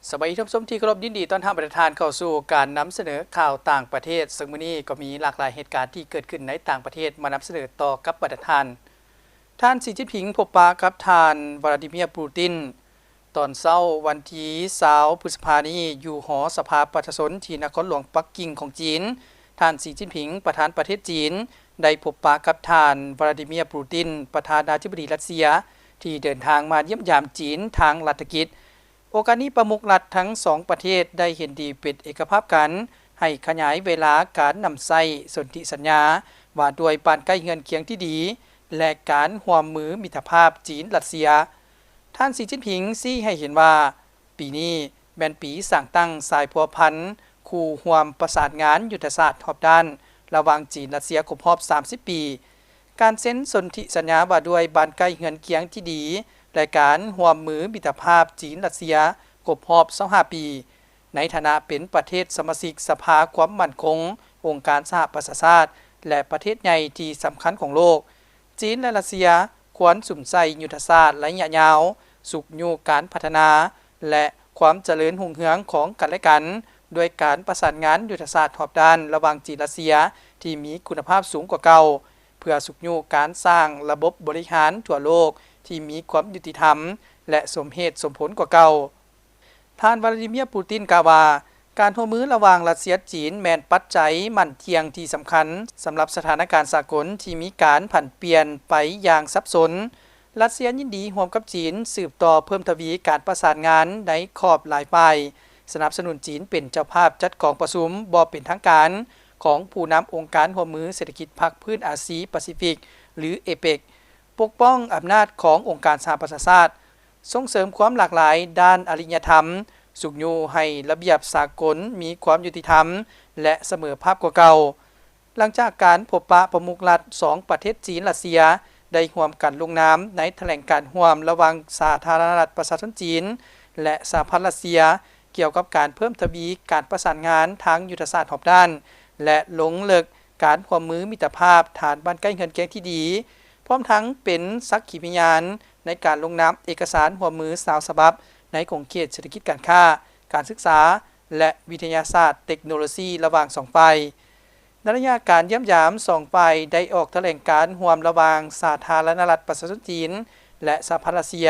ສະບາຍດີທ່ານຜູ້ຊົມທີ່ເຄົາລົບ, ຍິນດີຕ້ອນຮັບບັນດາທ່ານເຂົ້າສູ່ການນຳສະເໜີຂ່າວຕ່າງປະເທດ. ເຊິ່ງມື້ນີ້ກໍມີຫຼາກຫຼາຍເຫດການທີ່ເກີດຂຶ້ນໃນຕ່າງປະເທດມານຳສະເໜີຕໍ່ກັບບັນດາທ່ານ. ທ່ານ ສີ ຈິ້ນຜິງ ພົບປະກັບທ່ານ ວລາດີເມຍ ປູຕິນ ຕອນເຊົ້າວັນທີຊາວ ພຶດສະພານີ້ ຢູ່ຫໍສະພາປະຊາຊົນທີ່ນະຄອນຫຼວງປັກກິ່ງຂອງຈີນ. ທ່ານ ສີ ຈິ້ນຜິງ ປະທານປະເທດຈີນ ໄດ້ພົບປະກັບທ່ານ ວລາດີເມຍ ປູຕິນ ປະທານາທິບໍດີຣັດເຊຍ ທີ່ເດີນທາງມາຢ້ຽມຢາມຈີນທາງລັດຖະກິດ. ໂອກາດນີ້ ປະມຸກລັດທັງສອງປະເທດໄດ້ເຫັນດີເປັນເອກະພາບກັນ ໃຫ້ຂະຫຍາຍເວລາການນຳໃຊ້ສົນທິສັນຍາວ່າດ້ວຍບ້ານໃກ້ເຮືອນຄຽງທີ່ດີ ແລະ ການຮ່ວມມືມິດຕະພາບຈີນ-ຣັດເຊຍ. ທ່ານ ສີ ຈິ້ນຜິງ ຊີ້ໃຫ້ເຫັນວ່າ ປີນີ້ແມ່ນປີສ້າງຕັ້ງສາຍພົວພັນຄູ່ຮ່ວມປະສານງານຍຸດທະສາດຮອບດ້ານລະຫວ່າງຈີນ-ຣັດເຊຍຄົບຮອບສາມສິບປີ, ການເຊັນສົນທິສັນຍາວ່າດ້ວຍບ້ານໃກ້ເຮືອນຄຽງທີ່ດີ ແລະ ການຮ່ວມມືມິດຕະພາບຈີນ-ຣັດເຊຍຄົບຮອບຊາວຫ້າປີ. ໃນຖານະເປັນປະເທດສະມາຊິກສະພາຄວາມໝັ້ນຄົງອົງການສະຫະປະຊາຊາດ ແລະ ປະເທດໃຫຍ່ທີ່ສຳຄັນຂອງໂລກ, ຈີນ ແລະ ຣັດເຊຍຄວນສຸມໃສ່ຍຸດທະສາດໄລຍະຍາວ, ຊຸກຍູ້ການພັດທະນາ ແລະ ຄວາມຈະເລີນຮຸ່ງເຮືອງຂອງກັນແລະກັນ ດ້ວຍການປະສານງານຍຸດທະສາດຮອບດ້ານລະຫວ່າງຈີນ-ຣັດເຊຍທີ່ມີຄຸນນະພາບສູງກວ່າເກົ່າ, ເພື່ອຊຸກຍູ້ການສ້າງລະບົບບໍລິຫານທົ່ວໂລກທີ່ມີຄວາມຍຸຕິທຳ ແລະ ສົມເຫດສົມຜົນກວ່າເກົ່າ. ທ່ານ ວລາດີເມຍ ປູຕິນ ກ່າວວ່າ ການຮ່ວມມືລະຫວ່າງຣັດເຊຍ-ຈີນ ແມ່ນປັດໄຈໝັ້ນທ່ຽງທີ່ສຳຄັນສຳລັບສະຖານະການສາກົນທີ່ມີການຜັນປ່ຽນໄປຢ່າງສັບສົນ. ຣັດເຊຍຍິນດີຮ່ວມກັບຈີນສືບຕໍ່ເພີ່ມທະວີການປະສານງານໃນຂອບຫຼາຍຝ່າຍ, ສະໜັບສະໜູນຈີນເປັນເຈົ້າພາບຈັດກອງປະຊຸມບໍ່ເປັນທາງການຂອງຜູ້ນຳອົງການຮ່ວມມືເສດຖະກິດພາກພື້ນອາຊີປາຊີຟິກ ຫຼື ເອເປັກ, ປົກປ້ອງອຳນາດຂອງອົງການສະຫະປະຊາຊາດ, ສົ່ງເສີມຄວາມຫຼາກຫຼາຍດ້ານອາລິຍະທຳ, ຊຸກຍູ້ໃຫ້ລະບຽບສາກົນມີຄວາມຍຸຕິທຳ ແລະ ສະເໝີພາບກວ່າເກົ່າ. ຫຼັງຈາກການພົບປະປະມຸກລັດສອງປະເທດຈີນ-ຣັດເຊຍ ໄດ້ຮ່ວມກັນລົງນາມໃນຖະແຫຼງການຮ່ວມລະຫວ່າງສາທາລະນະລັດປະຊາຊົນຈີນ ແລະ ສະຫະພັນຣັດເຊຍ ກ່ຽວກັບການເພີ່ມທະວີການປະສານງານທາງຍຸດທະສາດຮອບດ້ານ ແລະ ລົງເລິກການຮ່ວມມືມິດຕະພາບຖານບ້ານໃກ້ເຮືອນຄຽງທີ່ດີ, ພ້ອມທັງເປັນສັກຂີພະຍານໃນການລົງນາມເອກະສານຮ່ວມມືຊາວສະບັບໃນຂົງເຂດເສດຖະກິດການຄ້າ, ການສຶກສາ ແລະ ວິທະຍາສາດເຕັກໂນໂລຊີລະຫວ່າງສອງຝ່າຍ. ໃນໄລຍະການຢ້ຽມຢາມ, ສອງຝ່າຍໄດ້ອອກຖະແຫຼງການຮ່ວມລະຫວ່າງສາທາລະນະລັດປະຊາຊົນຈີນ ແລະ ສະຫະພັນຣັດເຊຍ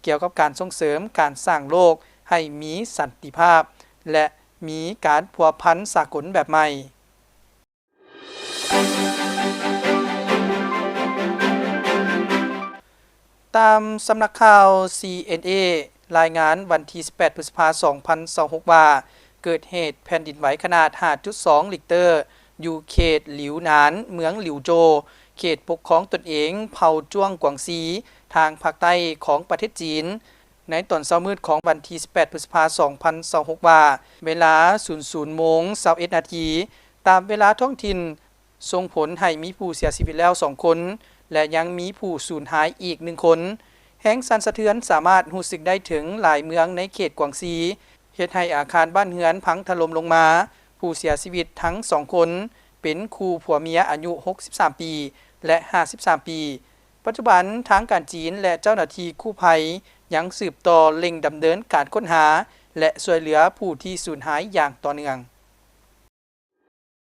ກ່ຽວກັບການສົ່ງເສີມການສ້າງໂລກໃຫ້ມີສັນຕິພາບ ແລະ ມີການພົວພັນສາກົນແບບໃໝ່. ຕາມສຳນັກຂ່າວ ຊີເອັນເອ ລາຍງານວັນທີສິບແປດ ພຶດສະພາ ສອງພັນຊາວຫົກ ວ່າ ເກີດເຫດແຜ່ນດິນໄຫວຂະໜາດ ຫ້າຈຸດສອງ ລິກເຕີ ຢູ່ເຂດຫຼິວໜານ ເມືອງຫຼິວໂຈ ເຂດປົກຄອງຕົນເອງເຜົ່າຈ້ວງກວາງຊີ ທາງພາກໃຕ້ຂອງປະເທດຈີນ ໃນຕອນເຊົ້າມືດຂອງວັນທີສິບແປດ ພຶດສະພາ ສອງພັນຊາວຫົກ ວ່າ ເວລາ ສູນສູນໂມງ ຊາວເອັດນາທີ ຕາມເວລາທ້ອງຖິ່ນ, ສົ່ງຜົນໃຫ້ມີຜູ້ເສຍຊີວິດແລ້ວສອງຄົນ ແລະ ຍັງມີຜູ້ສູນຫາຍອີກໜຶ່ງຄົນ. ແຮງສັ່ນສະເທືອນສາມາດຮູ້ສຶກໄດ້ເຖິງຫຼາຍເມືອງໃນເຂດກວາງຊີ, ເຮັດໃຫ້ອາຄານບ້ານເຮືອນພັງຖະຫຼົ່ມລົງມາ. ຜູ້ເສຍຊີວິດທັງສອງຄົນເປັນຄູ່ຜົວເມຍອາຍຸຫົກສິບສາມປີ ແລະ ຫ້າສິບສາມປີ. ປັດຈຸບັນ, ທາງການຈີນ ແລະ ເຈົ້າໜ້າທີ່ກູ້ໄພຍັງສືບຕໍ່ເລັ່ງດຳເນີນການຄົ້ນຫາ ແລະ ຊ່ວຍເຫຼືອຜູ້ທີ່ສູນຫາຍຢ່າງຕໍ່ເນື່ອງ.